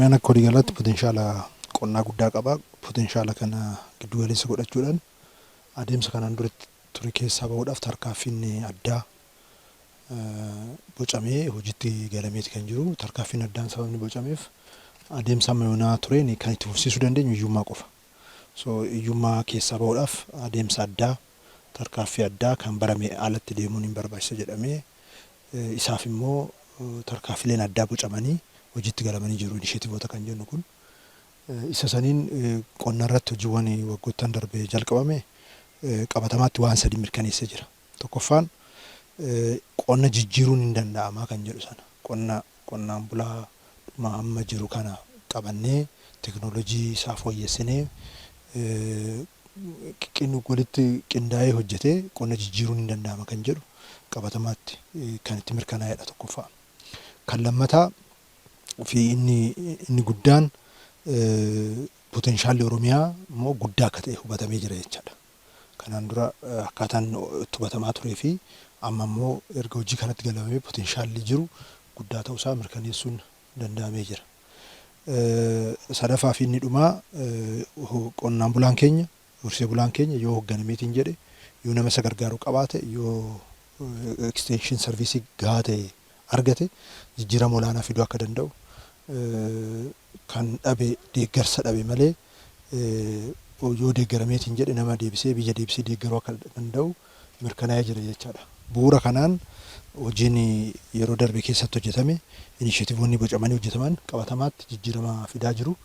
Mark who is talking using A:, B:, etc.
A: Oromiyaan akka waliigalaatti potenshaala qonnaa guddaa qaba. Potenshaala kana giddu galeessa godhachuudhaan adeemsa kanaan duratti ture keessaa bahuudhaaf tarkaanfiin addaa bocamee hojiitti galameeti kan jiru. Tarkaanfiin addaan sababni bocameef adeemsa amma yoonaa tureen kan itti fufsiisuu dandeenyu hiyyummaa qofa. So hiyyummaa keessaa bahuudhaaf adeemsa addaa, tarkaanfii addaa kan barame alatti deemuun hin barbaachisa jedhamee, isaaf immoo tarkaanfileen addaa bocamanii hojiitti galamanii jiru, initiativeoota kan jennu kun. Isa saniin qonna irratti hojiiwwan waggoottan darbe jalqabame qabatamaatti waan sadi mirkaneessee jira. Tokkoffaan, qonna jijjiiruun hin danda'amaa kan jedhu sana, qonna qonnaan bulaa dhuma amma jiru kana qabannee, teknoolojii isaa fooyyessinee, walitti qindaa'ee hojjetee qonna jijjiiruun hin danda'ama kan jedhu qabatamaatti kan itti mirkanaa'edha tokkoffaa. Kan lammataa fi inni guddaan, poteenshaalli Oromiyaa immoo guddaa akka ta'e hubatamee jira jechaadha. Kanaan dura akkaataan itti hubatamaa turee fi amma immoo erga hojii kanatti galamee poteenshaalli jiru guddaa ta'uusaa mirkaneessuun danda'amee jira. Sadaffaa fi inni dhumaa, qonnaan bulaan keenya, horsee bulaan keenya yoo hoogganameetiin jedhe, yoo nama isa gargaaru qabaate, yoo extension service gahaa ta'e argate, jijjiirama olaanaa fiduu akka danda'u, kan dhabe deeggarsa dhabe malee, yoo deeggarameetiin jedhe nama deebisee biyya deebisee deeggaruu akka danda'u mirkanaa'ee jira jechaadha. Bu'uura kanaan hojiin yeroo darbe keessatti hojjetame, initiativeoonni bocamanii hojjetaman qabatamaatti jijjiirama fidaa jiru.